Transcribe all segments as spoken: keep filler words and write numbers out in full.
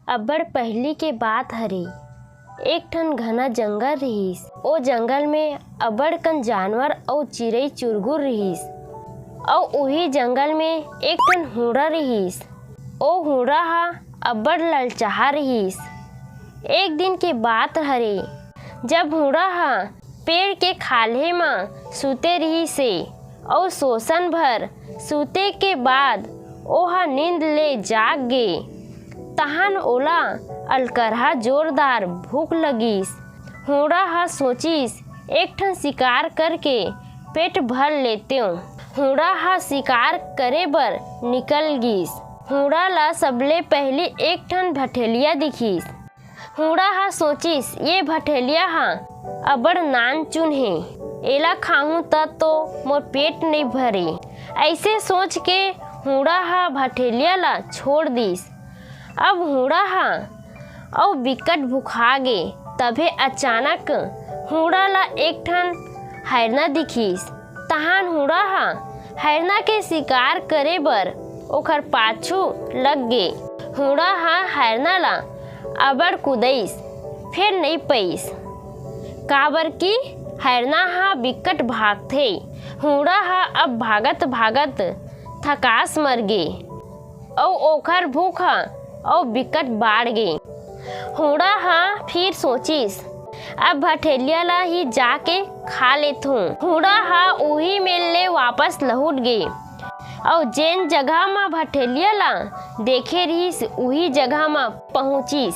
अब्बड़ पहिली के बात हरे। एक ठन घना जंगल रिहिस। ओ जंगल में अब्बड़ कन जानवर अउ चिरई चुरगुर रिहिस। अउ उही जंगल में एक ठन हूड़ा रिहिस। ओ हूड़ा ह अब्बड़ ललचाहा रिहिस। एक दिन के बात हरे, जब हूड़ा ह पेड़ के खाल्हे म सूते रिहिस हे अउ सोसन भर सूते के बाद ओह नींद ले जाग गे। तहान ओला अलकरहा जोरदार भूख लगिस। हूड़ा ह सोचिस, एक ठन शिकार करके पेट भर लेतेंव। हूड़ा ह शिकार करे बर निकल गिस। हूड़ा ला सबले पहिली एक ठन भठेलिया दिखिस। हूड़ा ह सोचिस, ये भठेलिया ह अब्बड़ नानचुन हे, एला खाहूं त तो मोर पेट नइ भरे। अइसे सोच के हूड़ा ह भठेलिया ला छोड़ दिस। अब हूड़ा ह अउ बिकट भुखा गे। तभे अचानक हूड़ा ला एक ठन हरना दिखिस। तहान हूड़ा ह हरना के शिकार करे बर ओखर पाछू लग गे। हूड़ा ह हरना ला अब्बड़ कुदइस, फेर नइ पइस, काबर कि हरना ह बिकट भागथे। हूड़ा ह अब भागत भागत थकास मर गे। अउ ओखर भूख ह अउ बिकट बाढ़ गे। हूड़ा ह फिर सोचिस, अब भठेलिया ला ही जाके खा लेथूं। हूड़ा ह उही मेर ले वापस लहुट गे अउ जेन जगह म भठेलिया ला देखे रिहिस, उही जगह म पहुंचिस।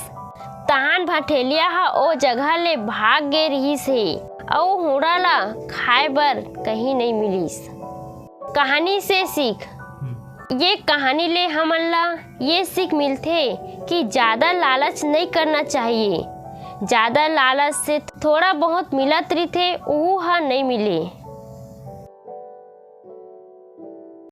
तहान भठेलिया ह ओ जगह ले भाग गे रिहिस हे अउ हूड़ा ला खाए बर कहीं नइ मिलिस। कहानी से सीख। ये कहानी ले हमन ला ये सीख मिलथे कि ज्यादा लालच नइ करना चाहिए। ज्यादा लालच से थोड़ा बहुत मिलत रिथे, उहू ह नइ मिले।